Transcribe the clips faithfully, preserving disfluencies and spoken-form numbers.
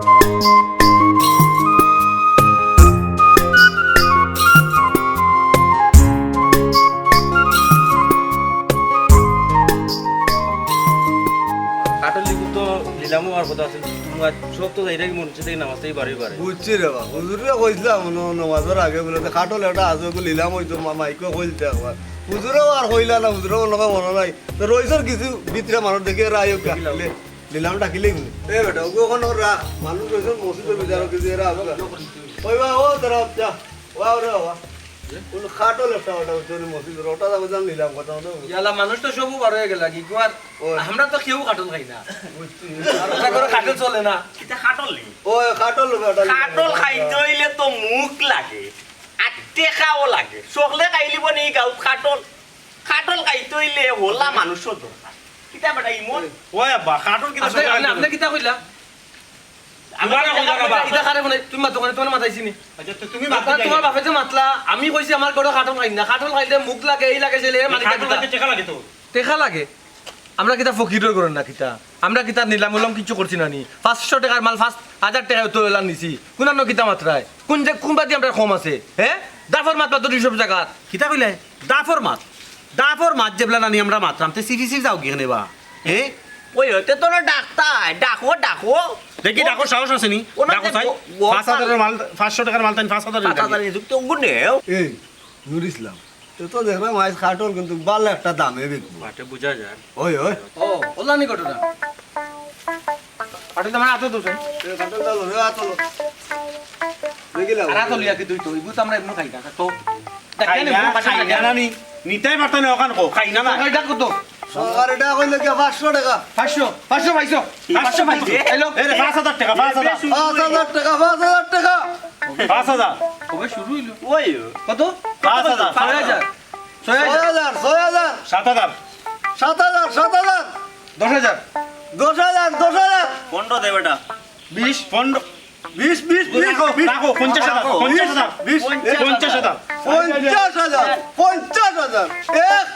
কাঠল লিখু তো নিলামও আর কথা আছে। তোমার সব তো যাইরা কি মসজিদে নামাজ তাই বাড়ি বাড়ি। বুঝছি রে বা, হুজুরে কইছিলাম ন-, নমাজর আগে বলে তো কাঠল একটা আছে, ওগু নিলাম হইতো মা-, মাইকো কইলতে একবার। হুজুরেও আর কইলা না, হুজুরেও মনে হয় মনে নাই। তো রইছর কিছু ভিতরে মানুষ দেখি এরা আইও কা। নিলাম ডাকিলে এ বেটা, ওগু এখন ওর রাখ। মানুষ রইছর মসজিদর ভিতরে কিছু এরা আইও কা। ওই বা, ও তারা যা। ওয়া রে ওয়া। কোন কাঠল একটা ওটা উঠে মসজিদ, ওটা যাবো জান নিলাম কথা মতো। ইয়ালা মানুষ তো সবু বার হয়ে গেল, কি কর? ওই। আমরা তো কেউ কাঠল খাই না। বুঝছি। আর ওটা করে কাঠল চলে না। কিতা কাঠল নি? ওই কাঠল বেটা। কাঠল খাইতে হইলে তো মুখ লাগে, আর টেকাও লাগে। সকলে খাইলিব নি গাঁও কাঠল? কাঠল খাইতে হইলে হলা মানুষও দরকার। কিতা বেটা ইমন? ওই আব্বা, কাঠল কিতা আপনি, সকলে আপনি, খাইতে আপনি কিতা কইলা? আমি তোমার কথা কইলাম না। ইটা কারে বলে? তুমি মাতো কেনে? তোমার মাথায় চিনি। আচ্ছা, তো তুমি মাতো তোমার, তোমার বাপে যে মাতলা, আমি কইছি আমার ঘরে কাঠল খাই না। কাঠল খাইলে মুখ লাগে, এই লাগে, সেই লাগে, মানে কাঠল খাইতে টেকা লাগে তো। টেকা লাগে? আমরা কিতা ফকিরর ঘরর না কিতা? আমরা কিতা নিলাম উলাম কিচ্ছু করছি না নি? পাঁচশো টেকার মাল পাঁচ হাজার টেকায় তো এলান নিছি। কোন আনো কিতা মাত্রায়? কোন যে, কোন বাদি আমরা কম আছে? হ্যাঁ? দাফর মাত মাতো দুইশো জায়গা। কিতা কইলে? দাফর মাত? দাফর মাত যেবলা নানি আমরা মাতরাম, তে সিফি সিফি যাও কি কেনে বা? হ্যাঁ? ওই হইতে তোরা ডাকতায়, ডাকো, ডাকো। দেখি, ডাকো, সাহস আছে নি? ওনার ডাকো যে চাই। ও-, ও পাঁচ হাজারের মাল, পাঁচশো টেকার মাল তাই পাঁচ হাজার পাঁচ হাজার নিযুক্ত ওগুনে। এই, নুর ইসলাম, তো, তো দেখলাম আইজ কাঠল কিন্তু ভালা একটা দামে বিকবো। বাটে বুঝা যায়। ওই, ওই। ও, ওলা নি ঘটনা। কাঠল তো আমার আতো দোষ, হ্যাঁ? এ, কাঠল তো লো, এ, আতো লো। দেখি লাও। আর আতো লিয়া কি তুই তো, ইগু তো আমরা এমনি খাই না, তো। খাই না, খাই না, না নি। নিতাই পারতা না ওখান কো, খাই না না। ওই ডাক কত? সরকার এটা কইলে কি পাঁচশো টাকা? পাঁচশো, পাঁচশো পাইছো? পাঁচশো পাইছো? এই লোক। এ রে, পাঁচ হাজার টাকা, পাঁচ হাজার। পাঁচ হাজার টাকা, পাঁচ হাজার টাকা। পাঁচ হাজার। কবে শুরু হইলো? ওই। কত? পাঁচ হাজার। ছয় হাজার। ছয় হাজার। ছয় হাজার, ছয় হাজার। সাত হাজার। সাত হাজার, সাত হাজার। দশ হাজার। দশ হাজার, দশ হাজার। পনেরো দে বেটা। বিশ। পনেরো। বিশ, বিশ, বিশ, রাখো, বিশ। রাখো, পঞ্চাশ হাজার, পঞ্চাশ হাজার। বিশ, পঞ্চাশ হাজার। পঞ্চাশ হাজার, পঞ্চাশ হাজার। এক,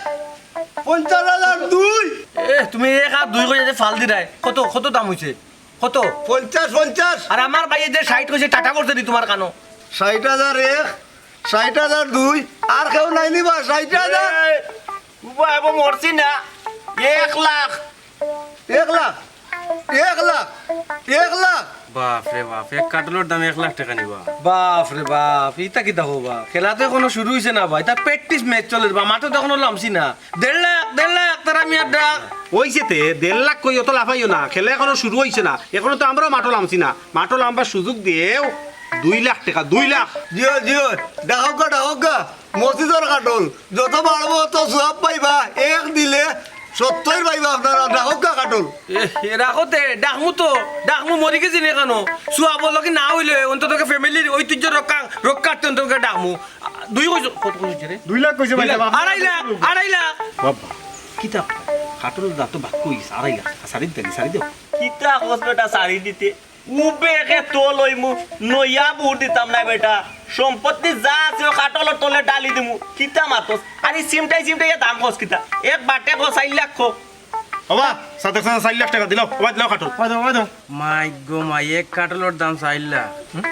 পঞ্চাশ হাজার দুই। এ, তুমি এক আর দুই কইয়া যে ফাল দিরায়। কত, কত দাম হইছে? কত? পঞ্চাশ, পঞ্চাশ। আর আমার ভাইয়ে যে ষাইট কইছে, টাটা করছে নি তোমার কানো? ষাইট হাজার এক, ষাইট হাজার দুই, আর কেউ নাই নি বা, ষাইট হাজার। এ, উবা, এবো মরছি না। এক লাখ। এক লাখ, এক লাখ, এক লাখ। বাপ রে বাপ, এক কাঠলর দাম এক লাখ টাকা নিবা? বাপ রে বাপ, ইতা কিতা কও বা? খেলা তো এখনো শুরু হইছে না বা, ইতা practice match চলের বা, মাঠো তো এখনো লামছি না। দেড় লাখ, দেড় লাখ, তারা মিয়ার ডাক। ওইছে তে, দেড় লাখ কই অত লাফাইও না, খেলা এখনো শুরু হইছে না, এখনো তো আমরাও মাঠো লামছি না। মাঠো লামবার সুযোগ দিয়েও দুই লাখ টাকা, দুই লাখ। জিও, জিও, ডাকউক্কা, ডাকউক্কা। মসজিদর কাঠল, যত বাড়বো অত সওয়াব পাইবা। এক দিলে সত্তইর পাইবা আপনারা, ডাকউক্কা কাঠল। এ, এ, রাখো তে, ডাকমু তো, ডাকমু মরি গেছি নি কেনো? সওয়াব অইলো কি না অইলে, অন্তত family-র ঐতিহ্য রক্ষা, রক্ষার্থে অন্তত ডাকমু। দুই কইছো, কত কইছো রে? দুই লাখ কইছে ভাই, দুই লাখ। বাবা। আড়াই লাখ, আড়াই লাখ। বাবা, কিতা? কাঠলর দাম তো বাক্য হইছে, আড়াই লাখ। সারি দেন, সারি দেও। কিতা কস বেটা, সারি দিতে? উবেকে তো লইমু, নইয়া বুট দিতাম না বেটা। সম্পত্তি যা আছে, ও কাঠলর তলে ডালি দিমু। কিতা মাতস? আর এই চিমটাই চিমটাই দাম কস কিতা? এক বাটে কস, চাইর লাখ ক। ওবা, সাদেক চাচা, চাইর লাখ টাকা দিলাও। ওবা, দিলাও কাঠল। ওবা, দাও, ওবা, দাও। মাই গো মাই, এক কাঠলর দাম চাইর লাখ। হুম?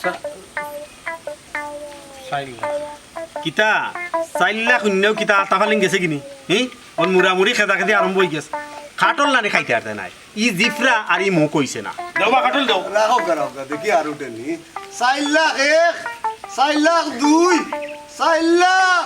চা-, চাইর লাখ। কিতা? চাইর লাখ অইন্যেও কিতা আতা ফালিং গেছে কিনি? হি? অন মুড়ামুড়ি খেদা খেদি আরম্ভ হই গেছে। কাঠল নানি খাইতে পারতে নাই। ই জিফরা আর ই মুখ হইছে না। দেও বা কাঠল দেও। রাখো গা, রাখো গা, দেখি আর উঠে নি। চাইর লাখ এক, চাইর লাখ দুই, চাইর লাখ,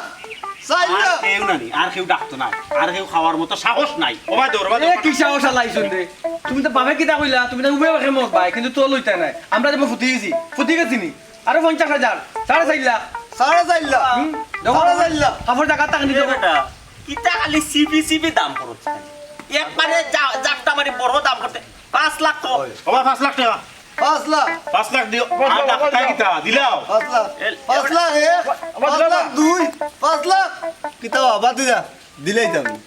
চাইর আর লাখ। কেউ নানি, আর কেউ ডাকতো না, আর কেউ খাওয়ার মতো সাহস নাই। ওবা দেও, ওবা দেও। এ, কি সাহস আলাইছুন রে? তুমি তো বাপে কিতা কইলা, তুমি তো উবে বাপে মত ভাই, কিন্তু তো লইতা নাই। আমরা যেমন ফুটি গেছি, ফুটি গেছি নি? আরো পঞ্চাশ হাজার, সাড়ে চাইর লাখ। সাড়ে চাইর লাখ। হুম, দেখো, সাড়ে চাইর লাখ। কাপড় জাগা তাকে নিতে এ বেটা, কিতা খালি সিপি সিপি দাম করছ খালি। একবারে জা-, জাপটা মারি বড় দাম করতে। পাঁচ লাখ কম। ওই। ওবা, পাঁচ লাখ টাকা। পাঁচ লাখ। পাঁচ লাখ দিও। পাঁচ লাখ, আর ডাক্তার কিতা? দিলাও। পাঁচ লাখ। এ, পাঁচ লাখ এক, পাঁচ লাখ দুই, পাঁচ লাখ। কিতা বাবা, দিলা? দিলাই তো আমি।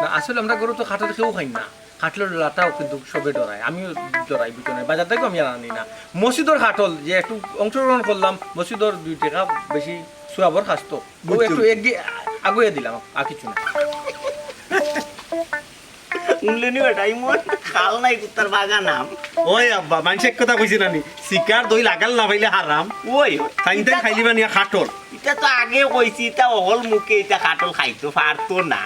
না, আসলে আমরা গরু তো কাঠল কেউ খাই না। কাঠলর লাটাও কিন্তু সবে ডরায়, আমিও ডরাই, বুঝছো না? বাজার থাকি আমি আর আনি না। মসজিদর কাঠল যে একটু অংশগ্রহণ করলাম, মসজিদর দুই টাকা বেশি সওয়াবর খাস্ত। ও বুঝছো। একটু এগিয়ে, আগুয়ে দিলাম, আর কিছু না। হুনলে নি বেটা, ইমন খাল নাই কুত্তার বাগান আম। ওই আব্বা, মানষে এক কথা কইছে না নি, শিকার দই লাগাল না পাইলে হারাম। ওই, ওই। তাইন তাইন ইটা তো, খাইলিবা নিয়া খাটল। ইটা তো আগে কইছি, ইটা অকল মুখে, ইটা খাটল খাইতো পারতো না।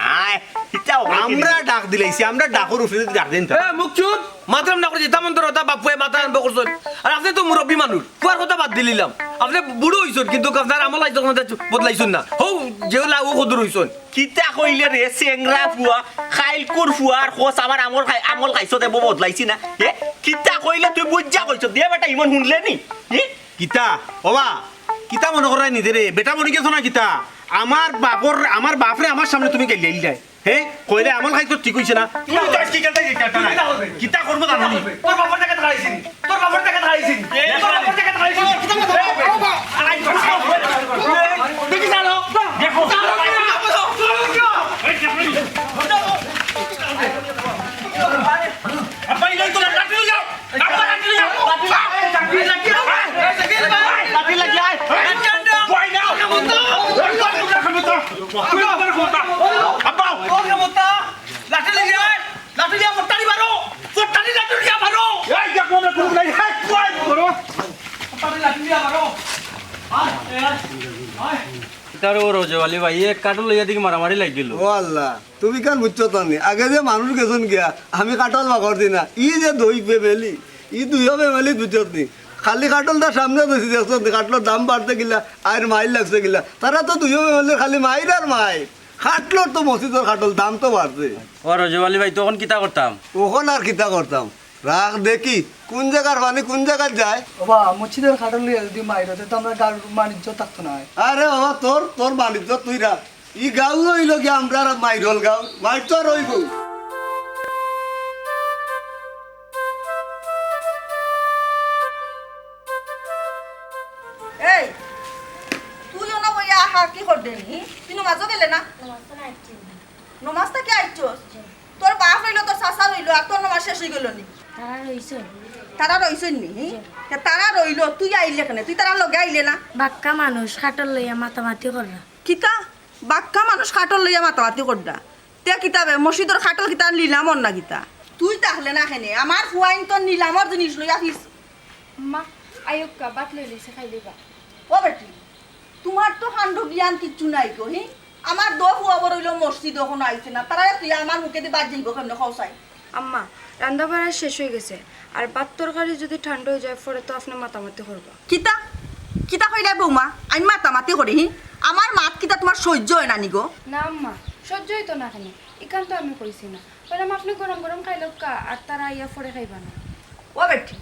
ইটা অকল আমরা খেলি। ডাক দিলাইছি, আমরা ডাকর উপরে যদি ডাক দেন তো। এ, মুখ চুপ! মাতরাম না করি, যেতা মন চায় অতা বাপুয়ে মাতা আরম্ভ করছইন। আর আপনে তো মুরব্বি মানুষ, ফুয়ার কথা বাদ দিলিলাম। আপনে বুড়া অইছইন, কিন্তু আপনার আমল আইজ পর্যন্ত বদলাইছইন না। হউ, যেউ লাউ কদুর অইছইন। কিতা কইলে রে, চেংরা ফুয়া, খাইলকুর ফুয়ার খোঁজ, আমার আমল খাই-, আমল খাইছো দে, বউ বদলাইছি না। এ, কিতা কইলে তুই বুঝা কইছো, দে বেটা, ইমন হুনলে নি? এ? কিতা? ওবা, কিতা মনো করায় নিজেরে? বেটা মরি গেছো না কিতা? আমার বাপর, আমার বাপরে আমার সামনে তুমি গাইল্লাইলায়। হে? কইলে আমল খাইছো ঠিক অইছে না। তুমি তো আজকে গেলতে গেলতে একটা নাই। কিতা করবো জানো নি? তোর বাপর টাকা খাইছি নি? তোর বাপর টাকা খাইছি নি? তোর বাপর টাকা খাইছি নি? দেখি জানো? দেখো। আব্বা, এই তো লাঠি লইয়া। আব্বা, লাঠি লইয়া। লাঠি লইয়া। আব্বা। লাঠি লইয়া আয়, লাঠি লইয়া ফট্টারি মারো, ফট্টারি লাঠি লইয়া মারো। এই, দেখো, আমরা কোনো নাই, এই, কই? মারো। ফট্টারি লাঠি লইয়া মারো। আয়, আয়, আয়। ইতার ও রজব আলী ভাই, এক কাটল লইয়া দেখি মারামারি লাগি গেল। ও আল্লাহ, তুমি কান বুঝছো তো নি? আগে যে মানুষ গেছইন গিয়া, আমি কাটল বাগর দি না। ই যে দুই family, ই দুইও family বুঝছো নি? খালি কাটলটা সামনে ধরছি, দেখছো নি? কাটলর দাম বাড়তে গিলা, আর মাইর লাগছে গিলা। তারা তো দুইও family খালি মাইর আর মাইর। খাটলর তো মসজিদর খাটল, দাম তো বাড়ছে। ও রজব আলী ভাই, তখন কিতা করতাম? অখন আর কিতা করতাম? রাখ দেখি, কোন জাগার পানি কোন জাগাত যায়। ওবা, মসজিদর খাটল লইয়া যদি মাইর অয়, তে তো আমরার গাউর মান ইজ্জত থাকতো নায়। আরে বাবা, তোর, তোর মান ইজ্জত তুই রাখ। ই গাউ অইলো গিয়া আমরার মাইরল গাউ, মাইর তো আর অইবো। এই, তুই অনো বইয়া আহা কি কররে নি? তুই নমাজো গেলে না? নমাজ তো না আইছি। নমাজ থাকি আইছস? জি। তোর বাপ অইলো, তোর চাচা অইলো, আর তোর নমাজ শেষ অই গেল নি? তারা রইছইন। তারা রইছইন নি? জি। তে তারা রইলো, তুই আইলে কেনে? তুই তারার লগে আইলে না? বাক্কা মানুষ খাটল লইয়া মাতামাতি কররা। কিতা? বাক্কা মানুষ খাটল লইয়া মাতামাতি কররা। তে কিতা বে, মসজিদর খাটল কিতা নিলামর না কিতা? তুই তাহলে না কেনে? আমার ফুয়াইন তো নিলামর জিনিস লইয়া ফিস। মা, আইউক্কা, ভাত লই লইছে, খাইলিবা। ও বেটি, তুমার তো কাণ্ড জ্ঞান কিচ্ছু নাই গো, হি? আমার দো ফুয়া বড় অইলো মসজিদ অখনো আইছে না, তারারে তুই আমার মুখেদি ভাত যাইবো কেমনে কও চাই? আম্মা, রান্দা বাড়া শেষ অই গেছে, আর ভাত তরকারি যদি ঠান্ডা অই যায়, পরে তো আপনে মাতামাতি করবা। কিতা? কিতা কইলায় বৌমা? আমি মাতামাতি করি, হি? আমার মাত কিতা তুমার সইজ্য অয় না নি গো? না আম্মা, সইজ্য অইতো না কেনে? ইখান তো আমি কইছি না। কইলাম আপনে গরম গরম খাইলাউক্কা, আর তারা আইয়া পরে খাইবা না। ও বেটি,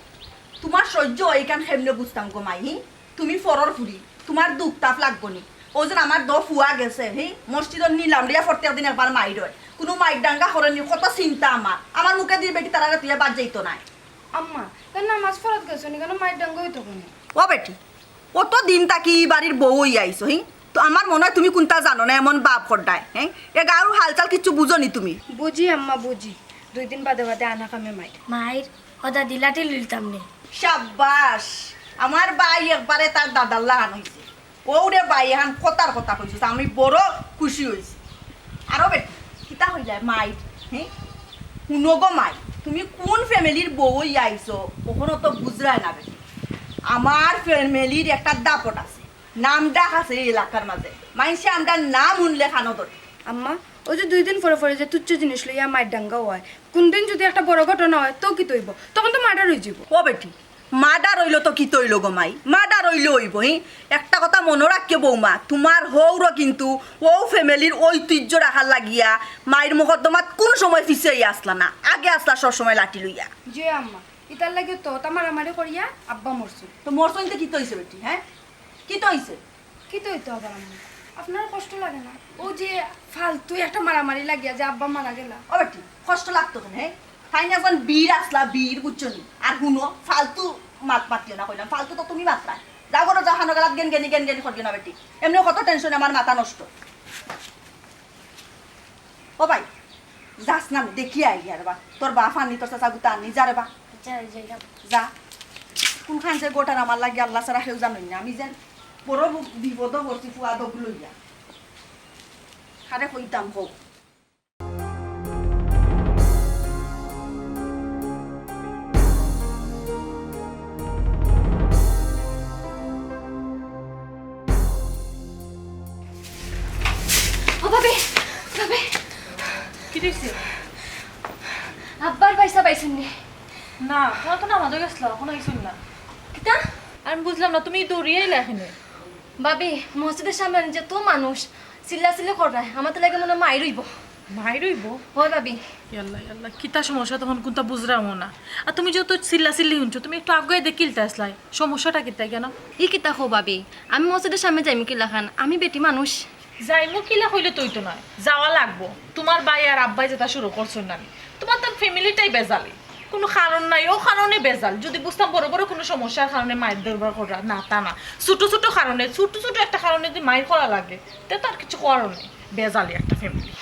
তুমার সইজ্য অয় ইখান কেমনে বুঝতাম গো মাই, হি? তুমি পরর ফুরি, তুমার দুখ তাপ লাগবো নি। অউ যেন আমার দো ফুয়া গেছে, হি, মসজিদর নিলাম লইয়া পরতেক দিন একবার মাইর অয়। কুনু মাইর ডাঙ্গা করে নি, কত চিন্তা আমার। আমার মুখেদি বেটি তারারে তুইয়া ভাত যাইতো নায়। আম্মা, তে নামাজ পড়াত গেছো নি কেনে? মাইর ডাঙ্গা অইতো কেনে? ও বেটি, অত দিন থাকি ই বাড়ির বউ অইয়া আইছো, হি? তো আমার মনো অয় তুমি কুন্তা জানো না, এমন ভাব কররায়, হে? এ গাউর হালচাল কিচ্ছু বুঝো নি তুমি? বুঝি আম্মা, বুঝি। দুই দিন বাদে বাদে আনা কামে মাইর। মাইর, ও দাদি লাঠি লইতাম নে। সাব্বাস, আমার ভাই একবারে তার দাদার লাখান অইছে। ও রে ভাই, এখান কথার কথা কইছস, আমি বড় খুশি অইছি। আরো বেটি, কিতা কইলায় মাইর, হে? হুনো গো মাই, তুমি কুন family-র বউ অইয়া আইছো, অখনো তো বুঝরায় না বেটি। আমার family-র একটা দাপট আছে, নাম ডাক আছে এই এলাকার মাঝে। মাইনষে আমরার নাম হুনলে কানো ধরে। আম্মা, অউ যে দুই দিন পরে পরে যে তুচ্ছ জিনিস লইয়া মাইর ডাঙ্গা অয়, কুনদিন যদি একটা বড় ঘটনা অয়, তো কিতা অইবো? তখন তো murder অইযিবো। ও বেটি, murder অইলো তো কিতা অইলো গো মাই? Murder অইলে অইবো, হি? একটা কথা মনো রাখিও বৌমা, তুমার হউরও কিন্তু অউ family-র ঐতিহ্য রাখার লাগিয়া মাইর মোকদ্দমাত কুনু সময় পিছে আইয়া আছলা না, আগে আছলা সব সময় লাঠি লইয়া। জি আম্মা, ইতার লাগি তো অতা মারামারি করিয়া আব্বা মরছইন। তো মরছইন তো কিতা অইছে বেটি, হে? কিতা অইছে? কিতা অইতো আবার আম্মা? আপনার কষ্ট লাগে না? অউ যে ফালতু একটা মারামারি লাগিয়া যে আব্বা মারা গেলা। ও বেটি, কষ্ট লাগতো কেনে, হে? তাইন একজন বীর আছলা, বীর, বুঝছো নি? আর হুনো, ফালতু মাত মাতিও না কইলাম, ফালতু তো তুমি মাতরায়। যাও ঘরো যাও, হানো গালাত গেন গেনি, গেন গেনি করিও না বেটি। এমনেউ কত tension-এ আমার মাথা নষ্ট। ও ভাই, যাস না, দেখি আই আর বা। তোর বাপ আনি, তোর চাচা গুতা আনি, যা রে বা। আচ্ছা, যাইলাম। যা। কুনখান যে ঘটার আমার লাগি আল্লাহ ছাড়া কেউ জানইন না। আমি যেন বড় বি-, বিপদো পড়ছি ফুয়া দগ লইয়া। কারে কইতাম কও। না, তোরা তো নামাজও গেছলা, এখন আইছুন না। কিতা? আমি বুঝলাম না, তুমি দৌড়িয়ে আইলা এখানে। ভাবি, মসজিদের সামনে যে তো মানুষ চিল্লাচিল্লি কররায়, আমার তো লাগে মনে হয় মাইর অইবো। মাইর অইবো? হয় ভাবি। ইয়াল্লা, ইয়াল্লা, কিতা সমস্যা তখন কোনটা বুঝরামও না। আর তুমি যেহেতু চিল্লাচিল্লি হুনছো, তুমি একটু আগে দেখিলতা আসলাই, সমস্যাটা কিতা কেন? ই কিতা কও ভাবি, আমি মসজিদের সামনে যাইমু কিলাখান, আমি বেটি মানুষ। যাইমু কিলা কইলে তো অইতো নায়, যাওয়া লাগবো। তোমার ভাই আর আব্বায় যেটা শুরু করছইন না নি, তোমার তার ফ্যামিলিটাই বেজালি। কোনো কারণ নাই, ও কারণে বেজাল। যদি বুঝতাম বড় বড় কোনো সমস্যার কারণে মাইর দরবার করা, না তা না, ছোট ছোট কারণে, ছোট ছোট একটা কারণে যদি মাইর করা লাগে, তে তার কিছু করার নেই, বেজালি একটা ফ্যামিলি।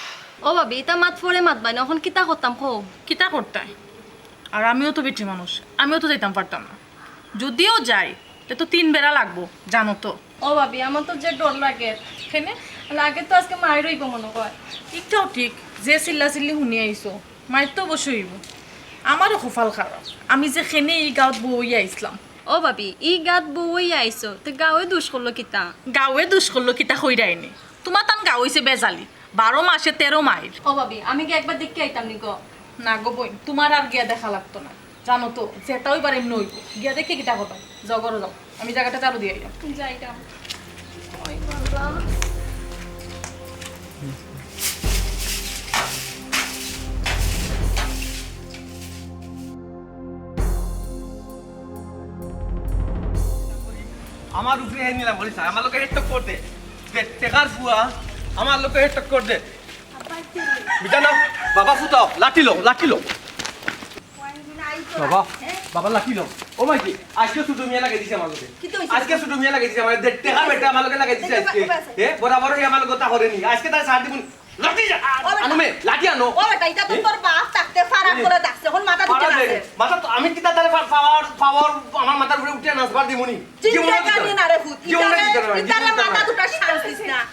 ও ভাবি, ইতা মাত পরে মাত বাইনা, এখন কিতা করতাম কও? কিতা করতায়? আর আমিও তো বেটি মানুষ, আমিও তো যাইতাম পারতাম না। যদিও যাই, তে তো তিন বেড়া লাগবো, জানো তো। ও ভাবি, আমার তো যে ডর লাগে। কেনে? লাগে তো আজকে মাইর অইবো মনে হয়। ঠিকটাও ঠিক, যে চিল্লা চিল্লি হুনি আইছো, মাইর তো অবশ্যই অইবো। আমারও কপাল খারাপ, আমি যে কেনে ই গাঁওত বউ অইয়া আইছলাম। ও ভাবি, ই গাঁওত বউ অইয়া আইছো, তে গাঁওয়ে দুষ করলো কিতা? গাঁওয়ে দুষ করলো কিতা কইরায়নি? তোমার তান গাঁও অইছে বেজালি, বারো মাসে তেরো মাইর। ও ভাবি, আমি কি একবার দেখি আইতাম নি গো? না গো বইন, তোমার আর গিয়া দেখা লাগতো না। জানো তো, যেটা অইবার এমনি অইবো। গিয়া দেখে কিতা করবা? যাও, ঘরো যাও। আমি জাগাটা ঝাড়ু দিয়া আইলাম। যাইতাম। ওই বাবা। আমার উপরে হে নিলাম বলি স্যার, আমার লগে হে টক্কর দে। বে-, বেকার ফুয়া, আমার লগে হে টক্কর দে। বিটা না, বাবা ফুতাও, লাঠি লও, লাঠি লও। বাবা, বাবা লাঠি লও। ও মাইজি, আজকে ছোট মিয়া লাগাই দিছে আমার লগে। আজকে ছোট মিয়া লাগাই দিছে আমার, দেড় টাকা বেটা আমার লগে লাগাই দিছে আজকে। এ, বরাবর হে আমার লগে তা করেনি। আজকে তার সার দিবুন। লাঠি যা। আনো মে, লাঠি আনো। ও বেটা, ইটা তো তোর বাপ থাকতে ফারাক করে ডাকছে। এখন মাথা ফারাক দে। মাথা তো আমি কিতা তারে পা-, পাওয়ার, পাওয়ার আমার মাথার উপরে উঠে নাচবার দিমুনি। চিন্তা করি না রে ফুত। জীবনে ইতারে, দিতে না, ইতারে জীবনে দিতে মাথা না। দুটা শান্তিস না।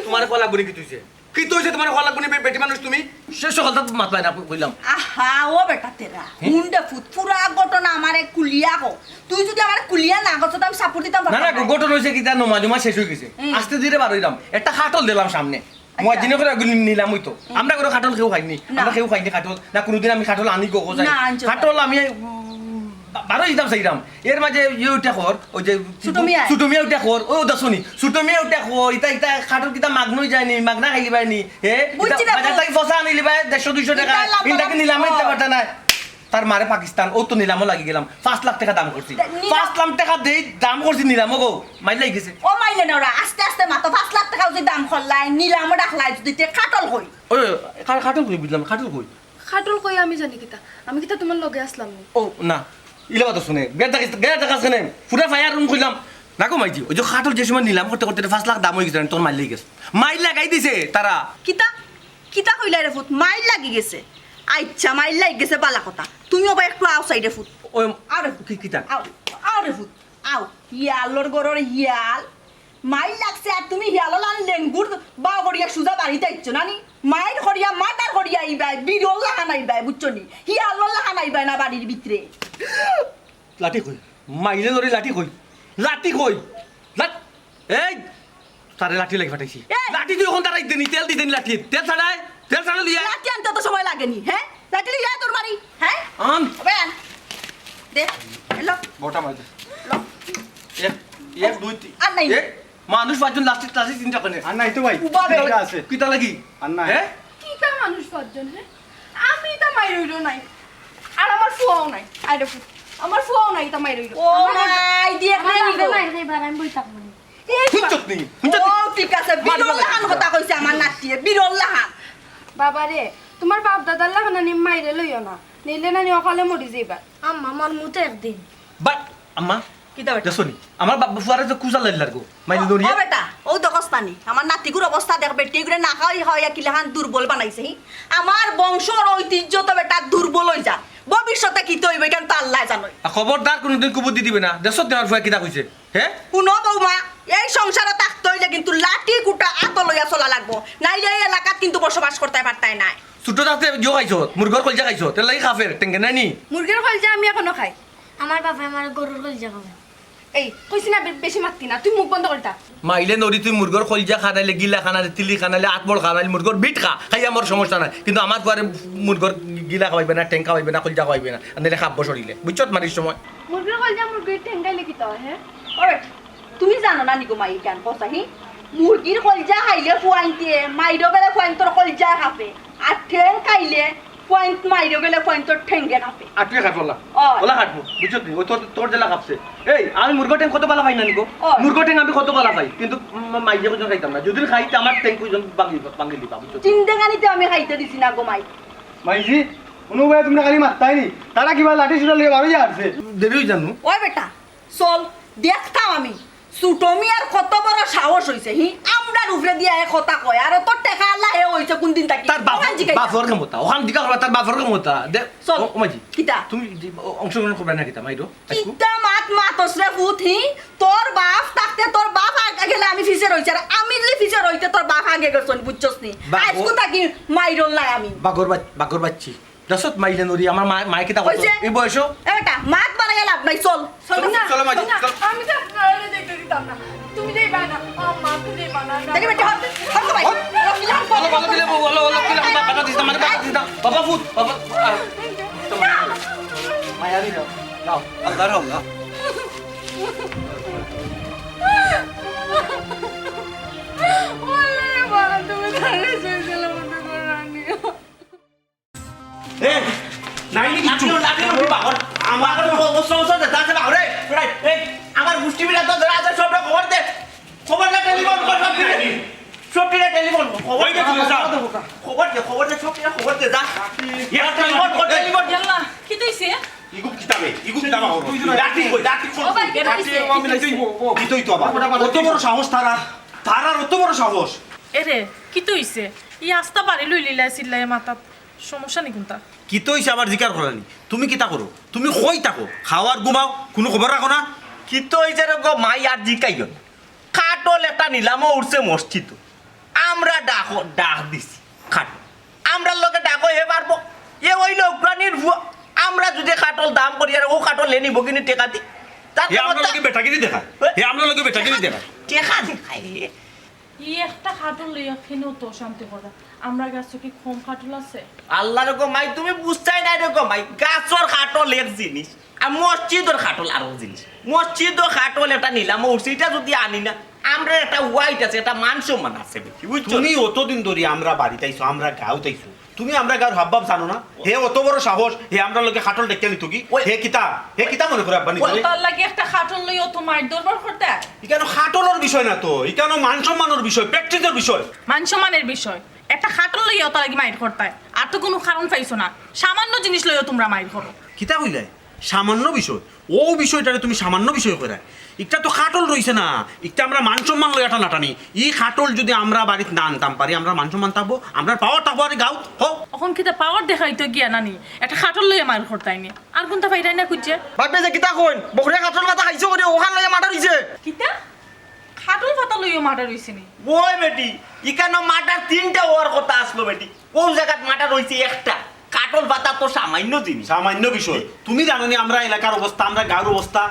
তোমার কলা বুড়ি কি তুইছে? কি তুইছে তোমার কলা বুড়ি বে-, বেটি মানুষ তুমি? সে সকলটা মাতলায় না কইলাম। আহা, ও বেটা তেরা। হুম? হুন দে ফুত, পুরা ঘটনা আমারে খুলিয়া ক। তুই যদি আমারে খুলিয়া না কস, তো আমি সাপোর্ট দিতাম না, না, পারতাম না। ঘটনা হইছে কি, তার নমাজ উমাজ শেষ হয়ে গেছে। হুম। আস্তে ধীরে বার হইলাম। একটা খাটল দিলাম সামনে। আচ্ছা। মুয়াজ্জিনে করে এগুলি নিলামই তো। হুম। আমরা করে খাটল কেউ খাইনি। না। আমরা কেউ খাইনি খাটল। না কোনোদিন আমি খাটল আনি গো, গো যাই। না, আনছো। খাটল আমি, উম, বা-, বারো দিতাম চাইরাম। এর মাঝে ইয়ে উঠে কর, ওই যে ছোট মিয়া। ছোট মিয়া উঠে কর, ও দশনি। ছোট মিয়া উঠে কর, ইতা, ইতা খাটল কিতা মাগনই যায়নি, মাগনা খাইলি পায়নি। হে? বুঝছি ইতা না, বাজার বুঝ- থাকি ফসা আনিলি পায় দেড়শো দুইশো টাকা। ইতা লাম্বা ইনতাকে লাম্বা নিলামে ইতা কর। পাঠা নাই। তার মারে পাকিস্তান, ও তো নিলামও লাগি গেলাম। পাঁচ লাখ টাকা দাম করছি। তা নিলাম- পাঁচ লাখ টাকা দেই দাম করছি নিলামও গো। মাইলাই গেছে। ও মাইলে না ওরা, আস্তে আস্তে মাতো পাঁচ লাখ টাকা যদি দাম করলাই, নিলামও ডাকলাই, যদি তে খাটল কই? ওই, খা-, খাটল কই বুঝলাম, খাটল কই? খাটল কই আমি জানি কিতা? আমি কিতা তোমার লগে আসলাম নি? ও, না। ইলা কথা শুনে। গেট দেখাস, গেট দেখাস কেনে? পুরা ফায়ার রুম খুললাম। না গো মাইজি, ওই যে খাটল যে সময় নিলাম করতে করতে পাঁচ লাখ দাম হয়ে গেছে, তোর মাইলাই গেছে। মাইর লাগাই দিছে তারা। কিতা? কিতা কইলা রে ফুত? মাইর লাগি গেছে। আচ্ছা, মাইর লাগি গেছে, বালা কথা। তুমিও বা একটু আও সাইডে ফুত। ওই আরে ফুত। কি, কিতা? আও, আও রে ফুত। আও। হিয়ালর ঘরর হিয়াল। মাইর লাগছে আর তুমি হিয়ালর লান লেঙ্গুর বা করিয়া সুজা বাড়িত আইছো না নি? মাইর করিয়া, মার্ডার করিয়া আইবায়, বিরল লাখান আইবায়, বুঝছো নি? হিয়ালর লাখান আইবায় না বাড়ির ভিতরে। লাঠি কই? মাইলে ধরি লাঠি কই? লাঠি কই? লাঠ-, এই! তারে লাঠি লাগি ফাটাইছি। এই! লাঠি তুই এখন তারাই দিনি, তেল দিতে নি লাঠি। তেল ছাড়াই, তেল ছাড়া লিয়া। লাঠি আনতে তো সময় লাগেনি, হ্যাঁ? লাঠি লিয়া তোর মারি, হ্যাঁ? আন। ওবে আন। দে, এলো। গোটা মারি দে। লো। এক, এক, দুই, তিন। আর নাই। এ, মানুষ পাঁচজন লাঠি, লাঠি তিনটা কেনে? আর নাই তো ভাই। উবা বে। কিতা আছে? কিতা লাগি? আর নাই। হ্যাঁ? কিতা মানুষ পাঁচজন, হ্যাঁ? আমি তো মাইর অইরো নাই। আর আমার ফুয়াও নাই। আইরে ফুত। আমার ফুয়াও নাই, তা মাইর অইরো। ও আমার মাই, দিয়ে আমার খাইনি বাপে গো। মাইর খাইবার, আমি বই থাকবো না। এই হুনছত নি? হুনছত নি? ও, ঠিক আছে, মারি বিরল ফালাই লাখান দিছে। কথা কইছে আমার নাতিয়ে, বিরল লাখান। বাবা রে, তোমার বাপ দাদার লাখান আনি মাইরে লইও না, নিলে নানি অকালে মরি যাইবা। আম্মা, মরমু তো একদিন। বাট, আম্মা, কিতা বেটা? দেখছো নি? আমার বাপ ফুয়ারে যে কুজা লাইলার গো, মাইরে ও, ধরিয়া। ও বেটা, ও দেখস না নি? আমার নাতিগুর অবস্থা দেখ, বেটি এগুরে না খাওয়াই খাওয়াইয়া কিলাখান দুর্বল বানাইছে, হি? আমার বংশর ঐতিহ্য তো বেটা দুর্বল হই যা। ভবিষ্যতে কিতা হইব, এখান তো আল্লাহ জানই। আর খবরদার কোনোদিন কুবুদ্ধি দিবে না। দেখছো নি আমার ফুয়া কিতা কইছে? হে? হুনো বৌমা, এই সংসারে থাকতে হইলে কিন্তু লাঠি কুটা আতো লইয়া চলা লাগবো, নাইলে এই এলাকাত কিন্তু বসবাস করতে পারতায় নায়। ছোট থাকতে ইয়ো খাইছো, মুরগর কলজা খাইছো, তের লাগি কাফের, টেঙ্গে নাই নি? মুরগির কলজা আমি এখনো খাই। আমার বাপে আমার গরুর কলজা খাওয়ায়। এই, কইছি না বে-, বেশি মাততি না, তুই মুখ বন্ধ কর ইতা। মাইলে নরি তুই মুরগর কলজা খানাইলে, গিলা খানাইলে, তিলি খানাইলে, আতবড় খানাইলে, মুরগর বিট খা, খাইয়া মোর সমস্যা নাই, কিন্তু আমার ফুয়ারে মুরগর গিলা খাওয়াইবে না, ঠেং খাওয়াইবে না, কলজা খাওয়াইবে না, আর নাইলে খাব্য শরীরে, বুঝছত? মারির সময়। মুরগির কলজা মুরগির ঠেং খাইলে কিতা অয়, হে? ওই, তুমি জানো না নিগো মাই, ইখান কথা, হি? মুরগির কলজা খাইলে ফুয়াইন্তে, মাইরো গেলে ফুয়াইন্তর কলজা খাবে, আর ঠেং খাইলে ফুয়াইন্ত, মাইরো গেলে ফুয়াইন্তর ঠেঙ্গে খাবে। আর তুই খাট ওলা। অয়। ওলা খাটবো, বুঝছত নি? ও তোর, তোর জেলা খাপছে। এই, আমি মুরগা ঠেং কত বালা পাই না নিগো? অয়। মুরগা ঠেং আমি কত বালা পাই, কিন্তু মা-, মাইজে কজন খাইতাম না। যদি খাইতে আমার ঠেং কজন ভাঙি, ভাঙি দিবা, বুঝছত? জিন্দেগানিতে আমি খাইতে দিছি না গো মাই। মাইজি, কোনো ভাই তোমরা খালি মারতাই নি। তারা কিবা লাঠি সুটা লইয়া বারো যা আসছে। দেরি হই জানো? ওই বেটা, চল, দেখতাম আমি। ছোট মিয়ার কত বড় সাহস হইছে, হি? আমরার উপরে দিয়া এ কথা কয়। আর অত টেকা আলা হে হইছে কোন দিন থাকি? তার বাপ, ওখান জিগাই। বাপর ক্ষমতা। ওখান দিকে হলো তার বাপর ক্ষমতা। দে, চল। ও, ও মাইজি। কিতা? তুমি যে, ও, অংশগ্রহণ করবে না কিতা, মাইরো? আজকু? কিতা মাত মাতস রে ফুত, হি? তোর বাপ থাকতে তোর বাপ আগে গেলে আমি পিছে রইছি। আর আমি যদি পিছে রইতে তোর বাপ আগে গেছন, বুঝছস নি? বাপ, ও আজকু থাকি মাইরর লাই আমি। বাগর বাচ-, বাগর বাচ্চি। দশত মাইলে নরি, আমার মা-, মায়ে কিতা করতো? কইছে? এই বয়সো? এ বেটা, মাত বাড়াইয়া লাভ নাই, চল। চলো, না, চলো, মাঝে, না, চলো। আমি তো আপনারে দেখতে দিতাম না। তুমি যাইবা না। ও মা, তুমি যাইবা না। দেখি বেটি, হট, হট তো ভাই। হট। লক্ষ্মী যান, বলো, বলো, দিলে, বলো, বলো, দিলে, বাবা দিস না, মানে, বাবা দিস না। বাবা ফুট, বাবা, আহ, মায়া দিল, যাও, আল্লাহর হাওলা। ওরে বাবা, তুমি তাহলে জয়সালমত করো আনি। এ, নাই নি কিচ্ছু। লাঠি, লাঠি, লাঠি, বাবা। আমার তো অবস্থা, অবস্থা দে, দে, দে, বাবা, রে, রে, এই, আমার গোষ্ঠী মিলে তো ধরে আছে, সবটা খবর দে। খবর দে, টেলিফোন কর, সব দিকে। সব দিকে টেলিফোন কর, খবর ওই দে। দেখো, স্যার। খবর দে, খবর দে, সব দিকে খবর দে, যা। ইয়ার টেলিফোন কর, টেলিফোন। ইয়াল্লা, কিতা অইছে? ইগু কিতাবে, ইগু কিতাবা হলো। লাঠি কই, লাঠি কই? ও ভাই, কিতা অইছে? কিতা অইতো আবার? অত বড় সাহস তারা, তারার অত বড় সাহস। এরে, কিতা অইছে? ই আস্তা বাড়ি লইলিলা চিল্লাইয়া মাতাত। সমস্যা নি কুনতা? কিতা অইছে আবার জিকার করানি? তুমি কিতা করো? তুমি কই থাকো? খাও আর ঘুমাও, কুনু খবর রাখো না? কিতা অইছে রে গো মাই, আর জিকাইও না। কাঠল একটা নিলামো উঠছে মসজিদো। আমরা ডাকো, ডাক দিছি। কাঠল। আমরার লগে ডাকো হে পারবো। এ অইলো উকরানির ফুয়া। আমরা যুদি কাঠল দাম করি আর অউ কাঠল হে নিবো কিনি টেকা দি। তার হে আমরার লগে বেটাগিরি দেখায়। হে আমরার লগে বেটাগিরি দেখায়। টেকা দেখায় হে। ই একটা কাঠল লইয়া কেনে অত অশান্তি কররা? আমরার গাছো কি কম কাঠল আছে? আল্লাহ রে গো মাই, তুমি বুঝতায় নায় রে গো মাই। গাছর কাঠল এক জিনিস, আর মসজিদর কাঠল আরক জিনিস। মসজিদর কাঠল এটা নিলামো উঠছে, ইটা যুদি আনি না, আমরার একটা weight আছে, একটা মান সম্মান আছে বেটি, বুঝছো? তুমি অতদিন ধরি আমরার বাড়িত আইছো, আমরার গাঁওত আইছো, তুমি আমরার গাঁওর হাবভাব জানো না? হে অত বড় সাহস, হে আমরার লগে কাঠল ডাকিয়া নিতো কি? ওই হে কিতা? হে কিতা মনে করে আব্বা নিজরে? তার লাগি একটা কাঠল লইয়া অত মাইর দরবার করতা? ইখানো কাঠলর বিষয় না তো, ইখানো মান সম্মানর বিষয়, prestige-র বিষয়। মান সম্মানর বিষয়। একটা কাঠল লইয়া অত লাগি মাইর করতায়। আর তো কুনু কারণ পাইছো না। সামান্য জিনিস লইয়া তুমরা মাইর করো। কিতা কইলায়? সামান্য বিষয়? অউ বিষয়টারে তুমি সামান্য বিষয় কইরায়? ইটা তো কাঠল রইছে না, ইটা আমরার মান সম্মান লইয়া টানাটানি। ই কাঠল যুদি আমরার বাড়িত না আনতাম পারি, আমরার মান সম্মান থাকবো, আমরার power থাকবো আর গাঁওত, হো। অখন কিতা power দেখাইতো গিয়া নানি? একটা কাঠল লইয়া মাইর করতায় নি। আর কুনতা পাইরায় না খুঁজে? বাপে যে কিতা কইন, বকরিয়ে কাঠল পাতা খাইছো করি, অখান লইয়া murder অইছে। কিতা? কাঠল পাতা লইয়া murder অইছে নি? ওই বেটি, ইখানো murder তিনটা অওয়ার কথা আছলো বেটি। অউ জাগাত murder অইছে একটা। কাঠল পাতা তো সামান্য জিনিস। সামান্য বিষয়। তুমি জানো নি আমরার এলাকার অবস্থা, আমরার গাঁওর অবস্থা?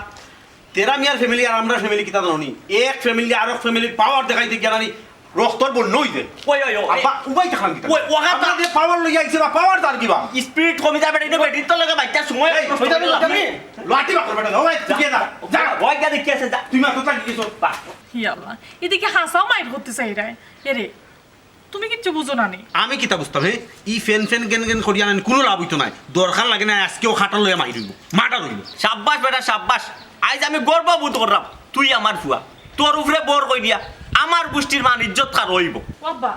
তেরা মিয়ার family আর আমরার family কিতা জানো নি? এক family আরক family-র power দেখাইতে গিয়া নানি রক্তর বন্যা অইছে। ওই, ওই, ওই। আব্বা, উবাই থাকলাম কিতা? ওই, ওখান আমরা যে power লইয়া আইছি বা power তার কিবা? Spirit কমি যাবে, এটা বেটির তো লগে বাইচ্চা সময় এই, নষ্ট ওই যাবে, করলাম। যাবে। লাঠি বাকর বেটা, ওই, তুই যা, যা। ওই যা, দেখি আছে, যা। তুই মাত্র তাকি গেছো। বাহ। ই আল্লাহ, ইদিকে হাছাউ মাইর করতে চাইরায়। এরে, তুমি কিচ্ছু বুঝো না নি? আমি কিতা বুঝতাম, হে? ই ফেন ফেন গেন গেন করিয়া নানি কুনু লাভ অইতো নায়। দরকার লাগে না, আজকেউ কাঠল লইয়া মাইর অইবো, murder অইবো। সাব্বাস বেটা, সাব্বাস। আইজ আমি গর্ববোধ কররাম, তুই আমার ফুয়া। তোর উপরে বর কই দিয়া আমার গুষ্টির মান ইজ্জত কার অইবো। ও আব্বা,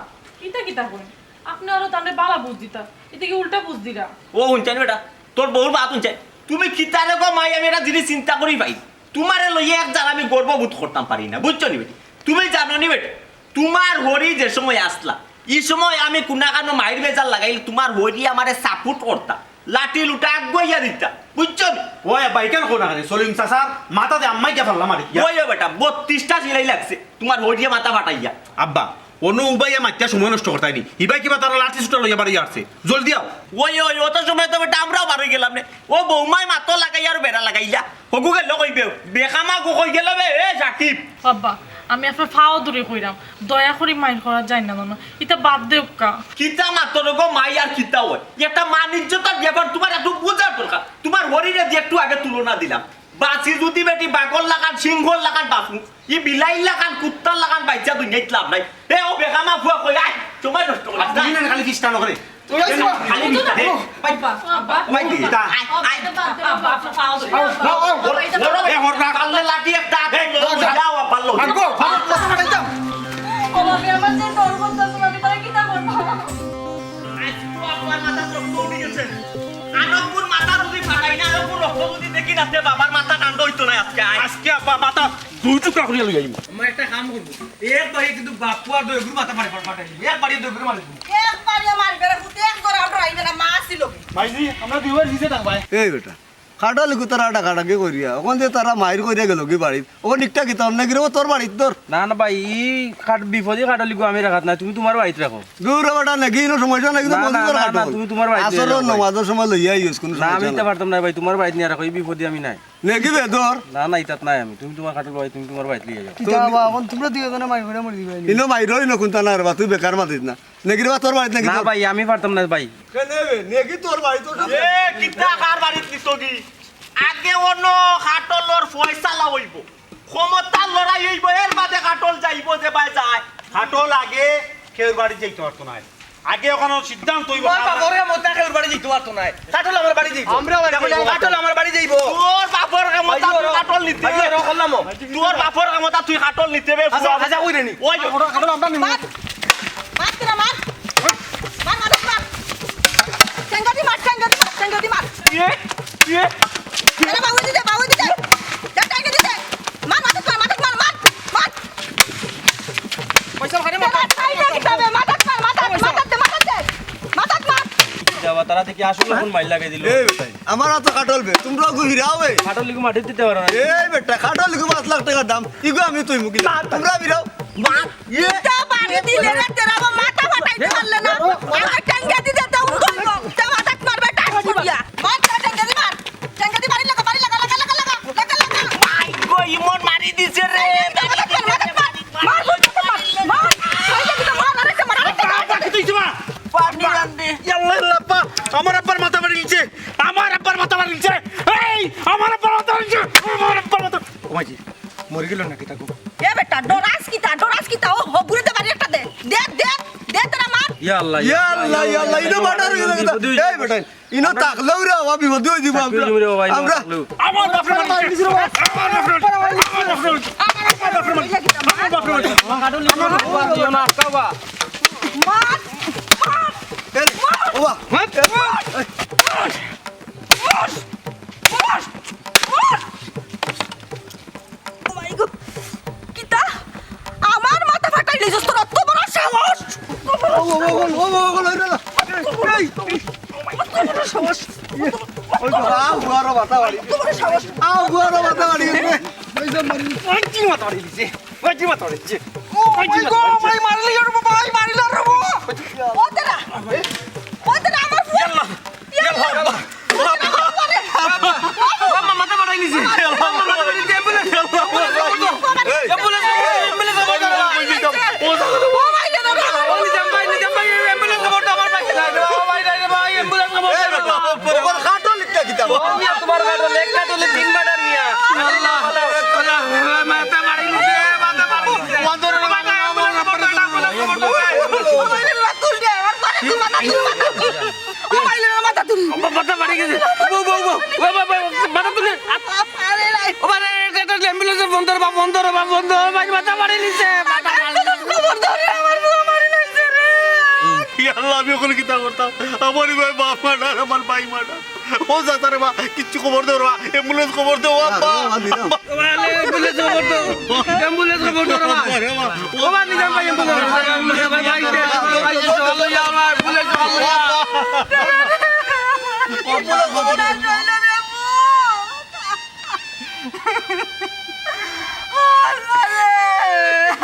ইতা কিতা কইন? আপনে আরো তানরে বালা বুঝ দিতা, ইতা কি উল্টা বুঝ দিরা? ও হুনছাইন বেটা, তোর বউর বাত হুনছাইন। তুমি কিতা রে গো মাই, আমি একটা জিনিস চিন্তা করি পাই। তুমারে লইয়া এক জাত আমি গর্ববোধ করতাম পারি না, বুঝছো নি বেটি? তুমি জানো নি বেটি, তুমার হরি যে সময় আছলা, ই সময় আমি কুনাখানো মাইর বেজার লাগাইলে তুমার হরি আমারে support করতা, লাঠি লুটা আগুয়াইয়া দিতা, বুঝছো নি? ওই আব্বা, ইখান কও না কেনে? সলিম চাচার মাথাত আম্মায় গিয়া ফাল্লা মারি গিয়া। ওই বেটা, বত্রিশটা সিলাই লাগছে তুমার হরিয়ে মাথা ফাটাইয়া। আব্বা, অনো উবাইয়া মাতিয়া সময় নষ্ট করতায় নি। ইবায় কিবা তারা লাঠি-সুটা লইয়া বাড়ি আরছে। জলদি আও। ওই, ওই, অত সময় তো বেটা আমরাও বার অই গেলাম নে। ও বৌমায় মাতো লাগাইয়া আর বেড়া লাগাইলা। হগু গেল কইবে, বেখামা গু কই গেল বে, এ সাকিব। আব্বা, আমি আপনার ফাও ধরি কইরাম, দয়া করি মাইর করা যায় না জানো, ইতা বাদ দেউক্কা। কিতা মাতর গো মাই আর কিতা অয়? একটা মান ইজ্জতর ব্যাপার, তুমার একটু বুঝার দরকার। তুমার হরিরে দি একটু আগে তুলনা দিলাম, বাচি যুদি বেটি বাঘর লাখান, সিংহর লাখান বাচু, ই বিলাইর লাখান, কুত্তার লাখান বাইচ্চা দুনিয়াত লাভ নাই। এ ও বেখামা ফুয়া কই, আয়, সময় নষ্ট করিস না। তুমি না খালি চেষ্টা না করে। ওই আসো। খালি মিথ্যা। এ, আব্বা, আব্বা, ওই কি? তা, আয়, আয়। আব্বা, আব্বা, আব্বা, পাও ধরি। আও, আও, আও। বড়, বড়, এ, হররা। পারলে লাঠি একটা হাতে এ, লও, ধর, ধর। যাও, আব্বা, লও। আব্বা, ভারত কথা মারাই দাও। ও, আমি আমার যে ডর করতেছে, আমি তারা কিতা করবো? আজ তো আব্বার মাথা রক্ত উঠি গেছে। আরো কোন মাথা যদি ফাটাই না, আরো কোন রক্ত যদি দেখি না, তে বাবার মাথা ঠান্ডা অইতো না আজকে। আয়। আজকে আব্বা মাথা দুই টুকরা করিয়া লই আইমু। আমার একটা কাম করবো। একবারে কিন্তু বাপু আর দইগুর মাথা ফাটাই, ফাটাই দিবি। একবারে দইগুর মারি দিবি। একবারে মারি বেড়া পুতে এক জোড়া আউট রাইবে না, মা ছিল। ভাইজি, আমরা দুইবার ভিজে থাকবাই। এই বেটা, খাটাল ইগু তারা ডাকাডাকি করিয়া, অখন যে তারা মাইর করিয়া গেলগি বাড়িত, অখন ইকটা কিতা অন্য গিরো তোর বাড়িত তোর। না, না ভাই, ই খাট-, বিপদে খাটাল ইগু আমি রাখাত না, তুমি তুমার বাড়িত রাখো। দূর বেটা, নাকি ইনো সমস্যা নাকি, না, না, না, না, তুমি তুমার বাড়িত নিয়া আসরর রাখো ভাই। নমাজর সময় লইয়া আইস, কুনু না, আমি সমস্যা ইতা নাই। পারতাম না ভাই, তুমার বাড়িত নিয়া রাখো, ই বিপদে আমি নাই। নাকি বেদর? না, না, ইতাত নাই আমি। তুমি তুমার খাটল ভাই, তুমি তুমার বাড়িত লইয়া যাও। কিতা বাবা, অখন তুমরা দুইওজনে মারি করিয়া মরি দিবায় নি। ইনো মাইরো, ইনো কুন্তা না রে বা, তুই বেকার মাতিস না। নাকি রে বা, তোর বাড়িত নাকি না তোর? ভাই, আমি পারতাম না ভাই। কেনে বে? নাকি তোর বাড়িত তোর সামনে? এ, কিতা কার বাড়িত নিতগি? আগে অনো খাটলর ফয়সালা অইবো। ক্ষমতার লড়াই অইবো, এর বাদে খাটল যাইবো যে বায় যায়। খাটল আগে কেউর বাড়িত যাইতো পারতো নায়। আগে অখানো সিদ্ধান্ত অইবো, তুমার বাপর ক্ষমতা কেউর বাড়ি যাইতো পারতো নায়। খাটল আমার বাড়ি যাইবো। আমরা বাড়ি যাইবো। খাটল আমার বাড়ি যাইবো। তোর বাপর ক্ষমতা তুই খাটল নিতে। ভাই, এরকম করলাম। তোর বাপর ক্ষমতা তুই খাটল নিতে বে, আচ্ছা, ফুয়া। আচ্ছা, কই রে নি? ওই যে। খাটল, খাটল আমরা নিমু। মার। মার তোরা মার। মার, মার, মার। ঠেঙ্গা দি মার, ঠেঙ্গা দি মার, ঠেঙ্গা দি মার। ইয়ে, ইয়ে। আরে বাবু দিতে, বাবু দিতে। যা ঠেঙ্গা দিতে। মার, মাথাত মার, মাথাত মার, মার, মার। পয়সা ভারে মার। মাথাত মার, মাথাত মার, মাথাত দে, মাথাত দে, মাথাত মার। যাবা, তারা দেখি আসলে কোন মাইর লাগাই দিল। এই বেটাই, আমার হাতে খাটল বে, তুমরা গু হিরাও বে। খাটল ইগু মাটিত দিতে পারো না। এই বেটা, খাটল ইগু পাঁচ লাখ টেকার দাম, ইগু আমি তুই মুখি। তুমরা হিরাও। মার। ইয়ে। তা বাড়ি দিলে রে, তোরা আমার মাথা ফাটাইতে পারলে না। আগে টেঙ্গা দিতে তো উঠবো। তে মাথাত মারবে, টান করিয়া। মার, তে টেঙ্গা দি মার। টেঙ্গা দি বাড়ি লাগা, বাড়ি লাগা, লাগা, লাগা, লাগা, লাগা, লাগা। আই গো, ইমন মারি দিছে রে। মাথাত মার, মাথাত মার। মার, মার, মার। মার, মার, আরেকটা মার, আরেকটা মার। পানি আনবে। ইয়াল্লা, ইয়াল্লা, আব্বা। আমার আব্বার মাথা ফাটি গেছে। আমার আব্বার মাথা ফাটি গেছে। এই, আমার আব্বার মাথা ফাটি গেছে। আমার আব্বার মাথা। ও মাইজি, মরি গেল নাকি তাকু? এ বেটা, ডরাস কিতা, ডরাস কিতা? ও হগুরে দে বাড়ি একটা দে। দে, দে, দে তোরা মার। ইয়া আল্লাহ, ইয়া আল্লাহ, ইয়া আল্লাহ, ইনো বাটার হয়ে গেল। এই বেটা, ইনো থাকলেও রে বাবা, বিপদ হয়ে দিব আমরা। আমরা আমার বাপরে মারি দিছে। আমার বাপরে মারি দিছে। আমার বাপরে মারি দিছে। আমার বাপরে মারি দিছে। আমার বাপরে মারি দিছে। মার, মার। এ, ওবা। মার, মার, মার। ও মাই গো, কিতা? আমার মাথা ফাটাই লইছস, তোর অত বড় সাহস? অত বড় সাহস? এই, এই। অত বড় সাহস? ওই তো, আ, গুয়ারও মাথা বাড়ি। অত বড় সাহস? আ, গুয়ারও মাথা বাড়ি। ওই যে মারি। ওই কি মাথা বাড়ি দিছে? ওই কি মাথা বাড়ি দিছে? ও মাই গো, ভাই মারিলি রে বাবা, ভাই মারিলি রে বাবা। ও তেরা। ও তেরা আমার ফুয়া। ইয়াল্লা। ইয়াল্লা। ইয়াল্লা। আব্বা, মাথা ফাটাই নিছে। আব্বা, মাথা ফাটাই নিছে। Ambulance, ambulance, ambulance, ambulance. ও ভাই, নিজাম ভাই, নিজাম ভাই, অ্যাম্বুলেন্স খবর তো আমার ভাই। ও ভাই, রে ভাই, অ্যাম্বুলেন্স খবর। ওর খাটো লিখতে কিতা? ও মিয়া, তোমার খাটো লেখা তো তিন বাটার মিয়া। আল্লাহ, আল্লাহ, মাথা ফাটাই নিছে, মাথা ফাটাই নিছে। বন্ধ করে, বন্ধ করে, বন্ধ করে। ও ভাই, রে, তুল দে, আমার পারে তুল, মাথা তুল, মাথা তুল। ও ভাই, রে, মাথা তুল। ও, মাথা ফাটি গেছে। ও, ও, ও, ও, ও, ও, মাথা তুলে। আ-, আরে, রে। ও ভাই, রে, রে, রে, অ্যাম্বুলেন্সে ফোন ধরবা, ফোন ধরবা, ফোন ধরো। ভাই, মাথা ফাটি নিছে। মাথা ফাটি নিছে। খবর ধরে, আমার বউ মারি লাইছে রে। ইয়া আল্লাহ, আমি অখন কিতা করতাম? আমার ভাই বাপ মারা, আমার ভাই মারা। ও চাচা রে বা, কিচ্ছু খবর দেও রে বা, অ্যাম্বুলেন্স খবর দেও, আব্বা। না, না, না, না। ও ভাই, অ্যাম্বুলেন্স খবর দেও, অ্যাম্বুলেন্স খবর দেও রে বা। ও ভাই, নিজাম ভাই, অ্যাম্বুলেন্স, অ্যাম্বুলেন্স, ভাই, ভাই, ভাই, ভাই, ভাই, ভাই, অ্যাম্বুলেন্স খবর দেও। ও আল্লাহ রে,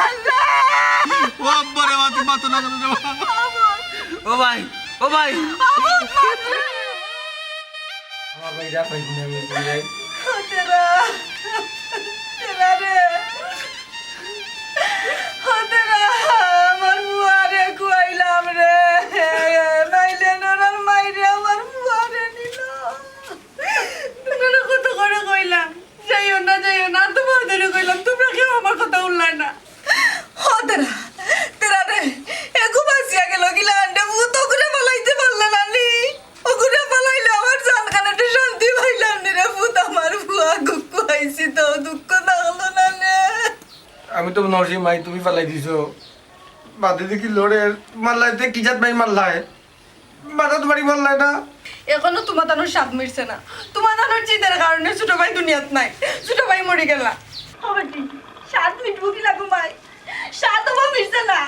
আল্লাহ। ও আব্বা রে, ও ভাই, ও ভাই। আমার ভাই যা পাইছি না আমি, তুই যাই। ও তেরা, তেরা রে। ও তেরা, আমার ফুয়ারে খুয়াইলাম রে। নাইলে নরার মাইরে আমার ফুয়ারে নিল। তোমরা কত করে কইলাম, যাইও না, যাইও না, তোমার ধরে কইলাম, তোমরা কেউ আমার কথা শুনলায় না। ও তেরা, তেরা রে, এগু বাঁচিয়া গেল কিলা আন্ডে, ভূত ওগুরে ফালাইতে পারলে না নি। ওগুরে ফালাইলে আমার জানখান একটু শান্তি পাইলাম নি রে ভূত, আমার ফুয়া গুক্কু আইছি তো, দুঃখ থাকলো না নে। আমি তো নরসি মাই, তুমি ফালাই দিছো। বাদে দেখি লড়ে মারলাইতে কি জাত মাই মারলায়? মাথাত বাড়ি মারলায় না? এখনো তোমার তানোর স্বাদ মিটছে না। তোমার তানোর জিদের কারণে ছোট ভাই দুনিয়াত নাই, ছোট ভাই মরি গেলা। ও বেটি, স্বাদ মিটবো কি লাগো মাই? স্বাদ আমার মিটছে না।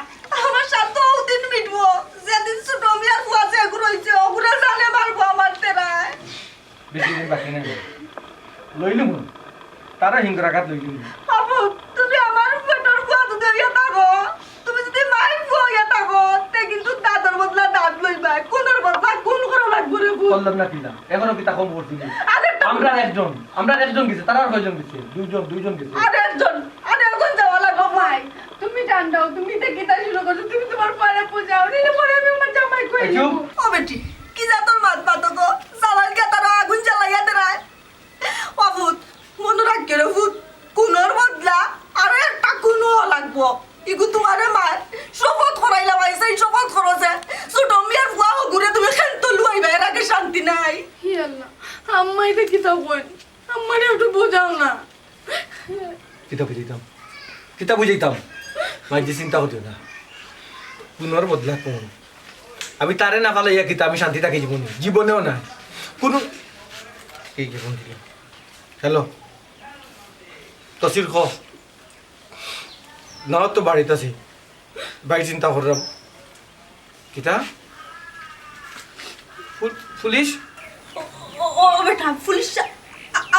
আমার স্বাদ তো ওদিন মিটবো, যেদিন ছোট মিয়ার ফুয়া যে এগুর হইছে, ওগুরে জানে মারবো আমার তেরায়। বেশি দিন বাকি নাই। লইলু মন। তারা হিংকরা কাত লইলু মন। বাবু, তুমি আমার পেটর ফুয়া যদি হইয়া থাকো, তুমি যদি মায়ের ফুয়া হইয়া থাকো, তে কিন্তু দাঁতর বদলা দাঁত লইবায়। কোনর বদলা কোন করা লাগবো রে ফুত? করলাম না কিনা? এখনো কিতা কম করছি নি? আরে তো আমরা একজন, আমরা একজন গেছি, তারা আর কয়জন গেছে? দুইজন, দুইজন গেছে। আরে একজন, আরে একজন যাওয়া লাগবো ভাই। তুমি ঠান্ডাও, তুমি তো কিতা শুরু করছো, তুমি তোমার পরে বুঝাও, নিলে পরে আমি আমার জামাই কই এই চুপ। নিব। ও বেটি, কি জাতর মাত মাতো গো? জ্বালাইল কে তারা আগুন জ্বালাইয়া দেরায়। ও ফুত, মনো রাখিও রে ফুত, কুনর বদলা আরো একটা কুন লাগবো। ইগু তোমারে মায় শপথ করাইলাম, আইসাই শপথ করছে। ছোট মিয়ার ফুয়া হগুরে তুমি খেন্ত লুয়াইবা, এর আগে শান্তি নাই। হি আল্লাহ, আম্মা ইতা কিতা কইন? আম্মারে একটু বুঝাও না। কিতা বুঝাইতাম? কিতা বুঝাইতাম? মাই যে চিন্তা করিও না। কুনর বদলা কুন? আমি তারে না ফালাইয়া কিতা আমি শান্তি থাকি জীবনে? জীবনেও না। কুনু, এই যে ফোন দিল। হ্যালো। তসির খ। না তো বাড়িত আছি। ভাই চিন্তা করলাম। কিতা? পুল-, পুলিশ? ও, ও, ও বেটা, পুলিশ আ-,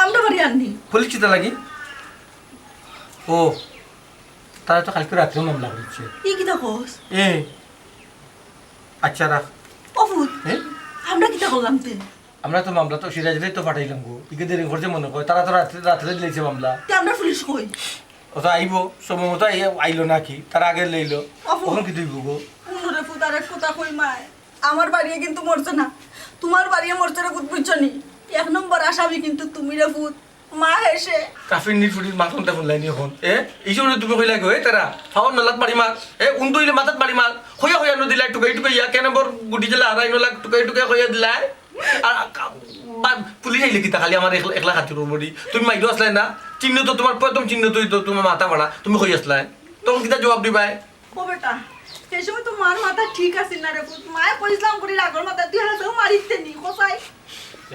আমরা বাড়ি আননি। পুলিশ কিতা লাগি? ও, তারা তো কালকে রাত্রে মামলা করেছে। ই কিতা কস? এ, আচ্ছা রাখ। ও ফুত, এ? আমরা কিতা করলাম তে? আমরা তো মামলা তো সিরাজরে তো পাঠাইলাম গো। ইকে দেরি করছে মনে কয়, তারা তো রাত্রে, রাত্রে দিলাইছে মামলা। তে আমরা পুলিশ কই? ও তো আইবো, সময় মতো আই-, আইলো নাকি, তার আগে লইলো। অপু। অখন কিতা অইবো গো? হুনো রে ফুত, আরেক কথা কই মায়, আমার বাড়িয়ে কিন্তু মরছে না, তোমার বাড়িয়ে মরছে রে ফুত, বুঝছো নি? এক নম্বর আসামি কিন্তু তুমি রে ফুত, মা হেসে। কাফির নির ফুটির মা কোনটা ফোন লাইনি অখন? এ, এই সময় তুমি কইলা গো, এ তারা, ফাওয়ার নলাত বাড়ি মার, এ, উন্দু অইলে মাথাত বাড়ি মার, কইয়া কইয়া নদিলাই, টুকাই টুকাইয়া, কেন বর গুটি জেলা হারাই নলাক, টুকাই টুকাই কইয়া দিলাই। আর, আ, কা-, বা, পুলিশ আইলে কিতা খালি আমার একলা, একলা খাতির করবো নি? তুমি মাইরো আসলে না? চিহ্ন তো তোমার প্রথম চিহ্ন তো, তো তোমার মাথা ফাড়া। তুমি কই আসলে? তখন কিতা জবাব দিবায়? ও বেটা, সেই সময় তো মার মাথা ঠিক আছিল না রে পুত। মায়ে কইছিলাম করি রাগর মাথা তুই হাজাও মারিতে নি, কোথায়?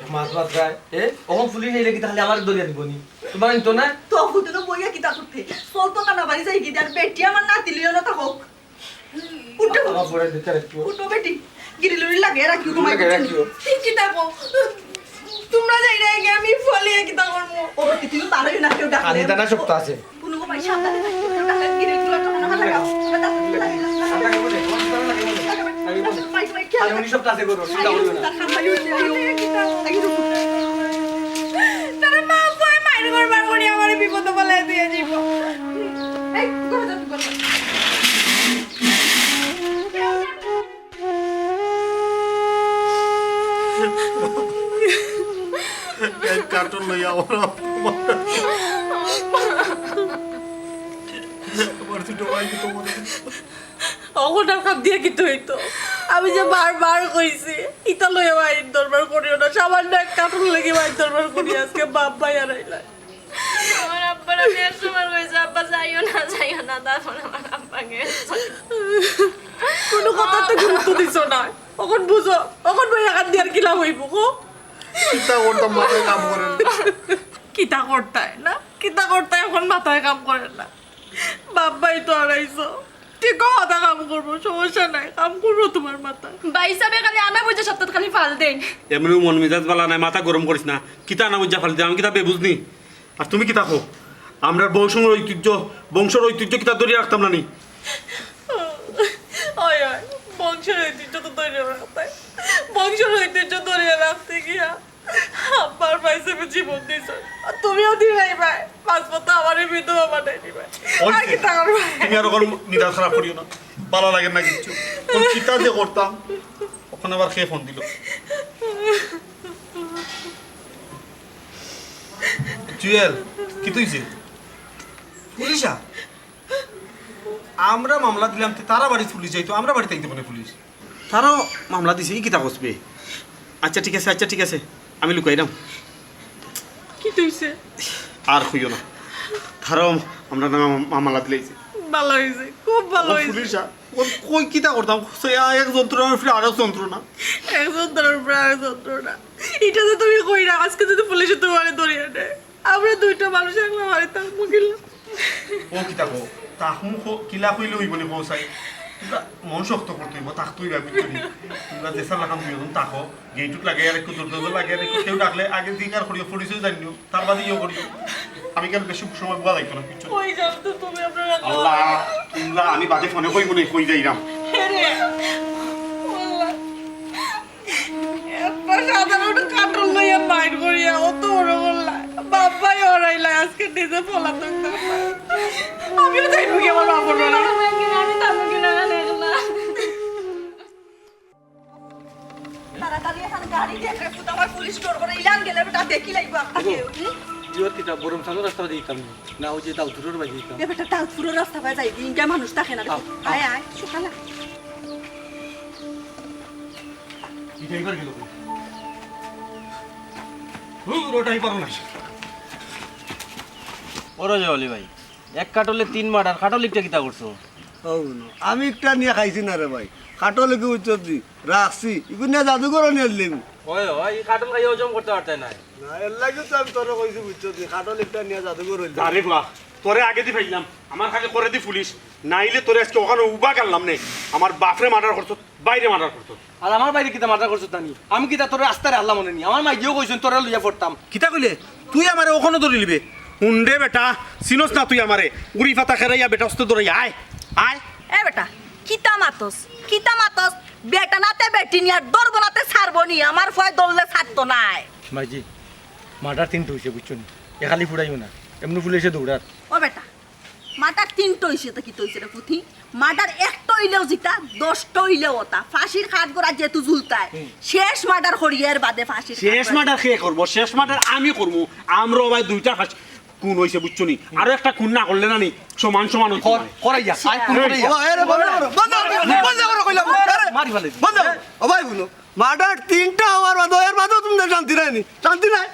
এক মাত মাত গায়। এ, অখন পুলিশ আইলে কিতা খালি আমার দরিয়া দিব নি? তোমার তো না? তো হুদুনো বইয়া কিতা করতে? চলতো না, না বাড়ি যাই কি? আর বেটি আমার নাতি লিও না তা হোক। উঠো। আমার পরে দিতে রাখিও। উঠো বেটি, গিরি লুরি লাগে রাখিও, তোমার লাগে রাখিও। ঠিক কিতা কও? তোমরা যাই না, আগে আমি ফলে কিতা করবো? ও বেটি, তুমি পারো না, কেউ ডাকলে। আনি দানা শক্ত আছে। কোনো ভাই সাবধানে থাকিও, কেউ ডাকলে গিরি লুরি তো মনে হয় লাগাও। আমি বলে, আমি বলে। ভাই, ভাই, খেয়াল আর উনি সব কাছে করো, চিন্তা করিও না। তারা মা কয় মাইর করবার করি আমার বিপদ বলে দিয়ে দিব। এই, ঘরে যাও, ঘরে যাও। এক কার্টন লইয়া ওরা আমার ছোট ভাই তো মরে গেছে। অখন আর কান্দিয়া কিতা অইতো? আমি যে বারবার কইছি, ইতা লইয়া মাইর দরবার করিও না। সামান্য এক কার্টন লাগি মাইর দরবার করি, আজকে বাপ ভাই হারাইলা। আমার আব্বার আমি একশো বার কইছি, "আব্বা, যাইও না, যাইও না।" তারপর আমার আব্বা গেছে। কোনো কথাতে গুরুত্ব দিছো না। অখন বুঝো, অখন বইয়া কান্দিয়া আর কিলা অইবো, কও? কিতা করতাম, মাথায় কাম করে না। কিতা করতায় না? কিতা করতায়, অখন মাথায় কাম করে না। বাপ ভাই তো হারাইছো। ঠিক কথা কাম করবো, সমস্যা নাই, কাম করবো তোমার মাথায়। ভাই সাবে খালি আমি বুঝে সপ্তাহ খালি ফাল দেন। এমনিও মন মেজাজ বালা নাই, মাথা গরম করিস না। কিতা না বুঝা ফাল দে, আমি কিতা বেবুঝ নি? আর তুমি কিতা কও? আমরার বংশর ঐতিহ্য, বংশর ঐতিহ্য কিতা ধরিয়া রাখতাম না নি? বংশর ঐতিহ্য তো ধরে রাখতে, বংশর ঐতিহ্য ধরে রাখতে গিয়া আব্বার পাইছে জীবন দিছ। আর তুমিও দিবাই ভাই, পাঁচ মতো আমারে বিধবা বানাই দিবাই। ওই আর যে, কি তার ভাই? তুমি আর ওখানে মিজাজ খারাপ করিও না, ভালা লাগে না কিচ্ছু। কোন কিতা যে করতাম, ওখানে আবার কে ফোন দিল। জুয়েল, কিতা অইছে? পুলিশা? আমরা মামলা দিলাম, তে তারা বাড়িত পুলিশ যাইতো, আমরা বাড়িত আইতো কেনে পুলিশ? তারাও মামলা দিছে, ই কিতা কস বে? আচ্ছা ঠিক আছে, আচ্ছা ঠিক আছে, আমি লুকাইরাম। কিতা অইছে? আর কইও না, তারাও আমরার নামে মাম-, মামলা দিলাইছে। ভালা অইছে, খুব ভালা অইছে। পুলিশা, ও কই কিতা করতাম? সে এক যন্ত্রণার উপরে আরো যন্ত্রণা। এক যন্ত্রণার উপরে আরো যন্ত্রণা। ইটা যে তুমি কইরায়, আজকে যদি পুলিশে তুমারে ধরিয়া নেয়, আমরা দুইটা মানুষ একলা বাড়িত থাকমু কিলা? ও কিতা কও? থাকমু ক-, কিলা কইলে অইবো নি কও চাই? তোমরা মন শক্ত করতে অইবো, থাকতে অইবো, বুঝছো নি? তোমরা যে সালা কাম দুইজন থাকো, গেটুত লাগাইয়া রাখো, দরজা লাগাইয়া রাখো, কেউ ডাকলে আগে জিকার করিও, পরিচয় জানিও, তার বাদে ইয়ে করিও। আমি কেন বেশি সময় বওয়া যাইতো না, বুঝছো নি? কই যাও তো তুমি, আপনারা আল্লাহ, তোমরা আমি বাদে ফোনে কইবো নি, কই যাইরাম। আরে, আল্লাহ। একটা সাধারণ কাটল লইয়া মাইর করিয়া অত বড় করলা, বাপ ভাই হারাইলা, আজকে নিজে পলাতক। আমিও যাইমু গি আমার বাপর বাড়ি। আমি যাইমু গি না, না, না। তাড়াতাড়ি এখন গাড়ি দেখ রে পুত, আমার পুলিশ ডর করে, ইলান গেলে বেটা দেখি লাইবো আপনাকে। হুম? ইয়ত কিতা বরম চালু রাস্তা বাদে দিতাম না, ওই যে দাউদপুরের বাড়ি দিতাম। এ বেটা দাউদপুরের রাস্তা বাদে যাই, ইনকা মানুষ থাকে না রে। আও, আও। আয়, আয়, সকালে। ই ড্রাইভার গেল কই? হুর, ও ড্রাইভারও নাই। ও রাজা আলী ভাই, এক কাটলে তিন মার্ডার, কাটল ইকটা কিতা করছো? ও হুনো, আমি ইকটা নিয়া খাইছি না রে ভাই, কাটল ইকু বুঝছস নি, রাখছি, ইকু নিয়া জাদুঘরো নিয়া দিলাম। ওই, ওই, ই কাটল খাইয়া হজম করতে পারতে নাই। না, এর লাগিও তো আমি তোরে কইছি বুঝছস নি, কাটল ইকটা নিয়া জাদুঘরো নিয়া দিলাম। আরে বাহ, তোরে আগে দি পাইলাম, আমার খালি করে দি পুলিশ, নাইলে তোরে আজকে ওখানে উবা গেলাম নে, আমার বাপরে মার্ডার করছো, বাইরে মার্ডার করতো। আর আমার বাইরে কিতা মার্ডার করছত নানি? আমি কিতা তোরে আস্তারে আল্লাহ মনে নি? আমার মাইয়েও কইছইন তোরে লইয়া পড়তাম। কিতা কইলে? তুই আমারে ওখানো ধরি লিবে? হুন্ডে বেটা, চিনস না তুই আমারে? উড়ি ফাতা খেরাইয়া বেটা অস্তে ধরাইয়া আয়, আয়। এ বেটা, কিতা মাতস? কিতা মাতস? বেটা নাতে বেটি নি আর ধরবো নাতে ছাড়বো নি, আমার ফুয়ায় ধরলে ছাড়তো নায়। মাইজি, মার্ডার তিনটা অইছে বুঝছো নি? এ খালি ফুড়াইও না, এমনি পুলিশে দৌড়ার। ও বেটা, মার্ডার তিনটা অইছে, তা কিতা অইছে রে পুতি? মার্ডার একটা অইলেও যেটা, দশটা অইলেও ওটা। ফাঁসির কাঠগড়াত যেহেতু ঝুলতায়, হুম। শেষ মার্ডার করিয়া এর বাদে ফাঁসির শেষ কাঠগড়াত। মার্ডার কে করবো? শেষ মার্ডার আমি করবো। আমরাও ভাই দুইটা ফাঁসি, খুন অইছে বুঝছো নি? আরো একটা খুন না করলে না নি, সমান সমান অইতো কর, নায়। করাইয়া, আয় খুন করাইয়া। বাবা, এরে বন্ধ করো, বন্ধ করো, বন্ধ করো কইলাম। আরে, মারি ফালাই দিবো। বন্ধ করো। ও ভাই, হুনো, মার্ডার তিনটা অওয়ার বাদে, এর বাদেও তুমি শান্তি নাই নি, শান্তি নাই।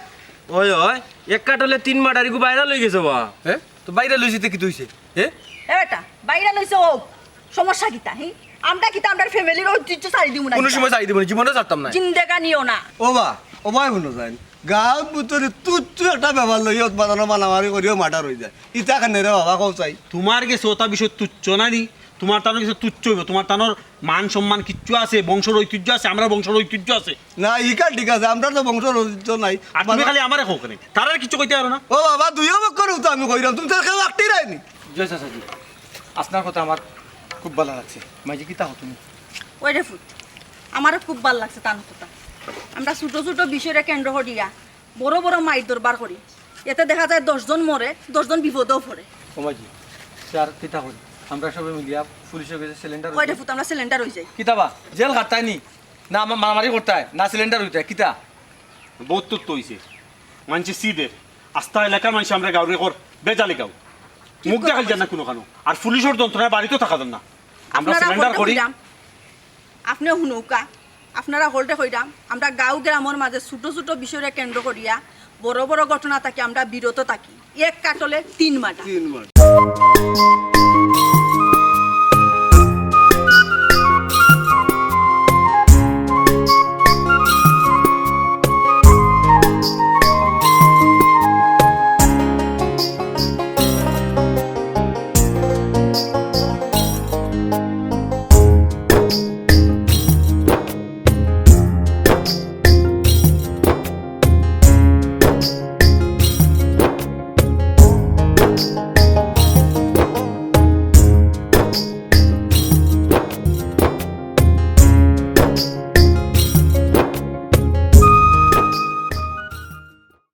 ওই, ওই, এক কাটলে তিন মার্ডার, ইগু বাইরে লই গেছে বা। হ্যাঁ? তো বাইরে লইছে তে কিতা অইছে? হ্যাঁ? এ বেটা, বাইরে লইছে ও, সমস্যা কিতা, হি? আমরা কিতা আমরার ফ্যামিলির ঐতিহ্য ছাড়ি দিমু না কোনো কিতা? সময় ছাড়ি দিমু না, জীবনে ছাড়তাম না। জিন্দেগানিও না। ও বা, ও ভাই হুনো যাইন, গাঁওর ভিতরে তুচ্ছ একটা ব্যাপার লইয়া উৎপাদন মারামারি করিও মার্ডার অই যায়। ইতা কেনে রে বাবা, কও চাই? তোমার গেছে ওটা বিষয় তুচ্ছ না নি? তোমার তানোর গেছে তুচ্ছ অইবো, তোমার তানোর মান সম্মান কিচ্ছু আছে, বংশর ঐতিহ্য আছে, আমরার বংশর ঐতিহ্য আছে। না, ইখান ঠিক আছে, আমরার তো বংশর ঐতিহ্য নাই। আর তুমি মানে খালি আমারে কও কেনে? তারারে কিচ্ছু কইতে পারো না? ও বাবা, দুইও পক্ষরে তো আমি কইরাম, তুমি তো কেউ আটটি রায়নি। জয় চাচাজি, আপনার কথা আমার খুব ভালা লাগছে। মাইজি, কিতা কও তুমি? ওই রে পুত, আমারও খুব ভালা লাগছে তান কথা। আমরা ছোট ছোট বিষয়রে কেন্দ্র করিয়া বড় বড় মাইর দরবার করি। এতে দেখা যায় দশজন মরে, দশজন বিপদেও পড়ে। ও মাইজি, স্যার, কিতা করি? আমরা সবে মিলিয়া পুলিশর গেছে সিলিন্ডার ওই রে পুত, আমরা সিলিন্ডার অই যাই। কিতা বা? জেল খাটতায় নি? না, আমা-, মারামারি করতায়? না, সিলিন্ডার অইতায়? কিতা? বহুত তো অইছে। মানষে সিদের। আস্তা এলাকার মানষে আমরা গাঁওরে কর, বেজালি গাঁও। ঠিক মুখ কথা দেখাইল যায় না কইছো। কুনুখানো। আর পুলিশর যন্ত্রণায় বাড়িত থাকা যায় না। আমরা আপনারা সিলিন্ডার হকলরে করি। কইরাম, আপনেও হুনউক্কা, আপনারা হকলরে কইরাম, আমরা গাঁও গ্রামর মাঝে ছোট ছোট বিষয়রে কেন্দ্র করিয়া বড় বড় ঘটনা থাকি আমরা বিরত থাকি। এক কাটলে তিন মার্ডার। তিন মার্ডার।